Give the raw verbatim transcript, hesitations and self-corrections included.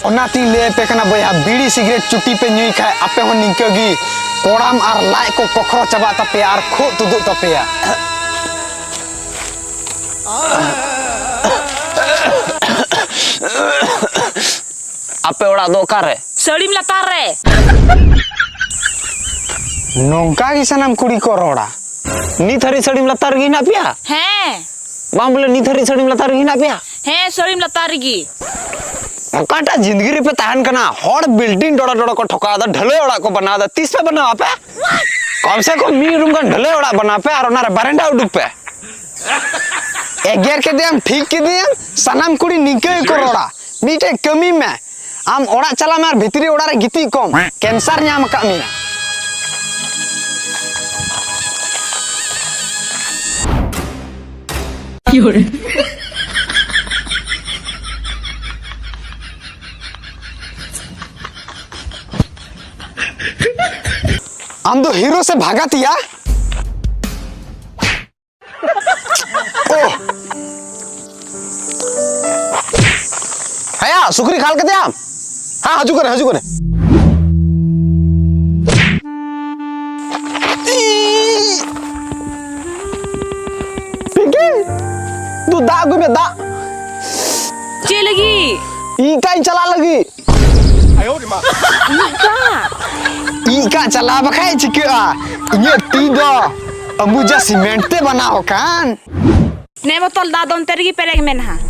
ᱚᱱᱟᱛᱤᱧ ᱞᱟᱹᱭ ᱟᱯᱮ ᱠᱟᱱᱟ ᱵᱚᱭᱦᱟ, ᱵᱤᱲᱤ ᱥᱤᱜᱨᱮᱴ ᱪᱩᱴᱤ ᱯᱮ ᱧᱩᱭ ᱠᱷᱟᱡ ᱟᱯᱮ ᱦᱚᱸ ᱱᱤᱝᱠᱟᱹ ᱜᱮ ᱠᱚᱲᱟᱢ ᱟᱨ ᱞᱟᱡ ᱠᱚ ᱠᱚᱠᱷᱨᱚ ᱪᱟᱵᱟᱜ ᱛᱟᱯᱮᱭᱟ ᱟᱨ ᱠᱷᱩᱜ ᱛᱩᱫᱩᱜ ᱛᱟᱯᱮᱭᱟ᱾ ᱟᱯᱮ ᱚᱲᱟᱜ ᱫᱚ ᱚᱠᱟᱨᱮ? ᱥᱟᱹᱲᱤᱢ ᱞᱟᱛᱟᱨ ᱨᱮ᱾ ᱱᱚᱝᱠᱟ ᱜᱮ ᱥᱟᱱᱟᱢ ᱠᱩᱲᱤ ᱠᱚ ᱨᱚᱲᱟ᱾ ᱱᱤᱛ ᱦᱟᱹᱨᱤᱡ ᱥᱟᱹᱲᱤᱢ ᱞᱟᱛᱟᱨ ᱨᱮᱜᱮ ᱦᱮᱱᱟᱜ ᱯᱮᱭᱟ? ᱦᱮᱸ᱾ ᱵᱟᱝ ᱵᱚᱞᱮ, ᱱᱤᱛ ᱦᱟᱹᱨᱤᱡ ᱥᱟᱹᱲᱤᱢ ᱞᱟᱛᱟᱨ ᱨᱮᱜᱮ ᱦᱮᱱᱟᱜ ᱯᱮᱭᱟ? ᱦᱮᱸ, ᱥᱟᱹᱲᱤᱢ ᱞᱟᱛᱟᱨ ᱨᱮᱜᱮ᱾ ᱚᱠᱟᱴᱟᱜ ᱡᱤᱱᱫᱜᱤ ᱨᱮᱯᱮ ᱛᱟᱦᱮᱱ ᱠᱟᱱᱟ? ᱦᱚᱲ ᱵᱤᱞᱰᱤᱝ ᱰᱚᱲᱚ ᱰᱚᱲᱚ ᱠᱚ ᱴᱷᱚᱠᱟᱣ ᱮᱫᱟ, ᱰᱷᱟᱹᱞᱟᱹᱭ ᱚᱲᱟᱜ ᱠᱚ ᱵᱮᱱᱟᱣ ᱮᱫᱟ, ᱛᱤᱥ ᱯᱮ ᱵᱮᱱᱟᱣᱟ ᱯᱮ? ᱠᱚᱢ ᱥᱮ ᱠᱚᱢ ᱢᱤᱫ ᱨᱩᱢ ᱜᱟᱱ ᱰᱷᱟᱹᱞᱟᱹᱭ ᱚᱲᱟᱜ ᱵᱮᱱᱟᱣ ᱯᱮ ᱟᱨ ᱚᱱᱟᱨᱮ ᱵᱟᱨᱮᱱᱰᱟ ᱩᱰᱩᱠ ᱯᱮ᱾ ᱮᱜᱮᱨ ᱠᱮᱫᱮᱭᱟᱢ, ᱴᱷᱤᱠ ᱠᱮᱫᱮᱭᱟᱢ, ᱥᱟᱱᱟᱢ ᱠᱩᱲᱤ ᱱᱤᱝᱠᱟᱹ ᱜᱮᱠᱚ ᱨᱚᱲᱟ᱾ ᱢᱤᱫᱴᱮᱡ ᱠᱟᱹᱢᱤ ᱢᱮ, ᱟᱢ ᱚᱲᱟᱜ ᱪᱟᱞᱟᱜ ᱢᱮ ᱟᱨ ᱵᱷᱤᱛᱨᱤ ᱚᱲᱟᱜ ᱨᱮ ᱜᱤᱛᱤᱡ ᱠᱚᱢ, ᱠᱮᱱᱥᱟᱨ ᱧᱟᱢ ᱟᱠᱟᱫ ᱢᱮᱭᱟ᱾ ᱟᱢ ᱫᱚ ᱦᱤᱨᱳ ᱥᱮ ᱵᱷᱟᱜᱟᱛᱤᱭᱟ? ᱳᱦ! ᱦᱮᱸᱭᱟ, ᱥᱩᱠᱨᱤ ᱠᱷᱟᱞ ᱠᱮᱫᱮᱭᱟᱢ? ᱦᱮᱸ, ᱦᱤᱡᱩᱜ ᱠᱟᱱᱟ, ᱦᱤᱡᱩᱜ ᱠᱟᱱᱟ᱾ ᱯᱤᱝᱠᱤ, ᱫᱩ ᱫᱟᱜ ᱟᱹᱜᱩᱭ ᱢᱮ, ᱫᱟᱜ᱾ ᱪᱮᱫ ᱞᱟᱹᱜᱤᱫ? ᱤᱧ ᱠᱟᱧ ᱪᱟᱞᱟᱜ ᱞᱟᱹᱜᱤᱫ᱾ ᱤᱧ ᱠᱟ? ᱤᱧ ᱠᱟ ᱪᱟᱞᱟᱣ ᱵᱟᱠᱷᱟᱡ ᱪᱤᱠᱟᱹᱜᱼᱟ? ᱤᱧᱟᱹᱜ ᱛᱤ ᱫᱚ ᱟᱢᱵᱩᱡᱟ ᱥᱤᱢᱮᱱᱴ ᱛᱮ ᱵᱮᱱᱟᱣ ᱟᱠᱟᱱ᱾ ᱱᱮ ᱵᱚᱛᱚᱞ ᱫᱟᱜ ᱫᱚ ᱚᱱᱛᱮ ᱨᱮᱜᱮ ᱯᱮᱨᱮᱜ ᱢᱮ ᱱᱟᱦᱟᱜ᱾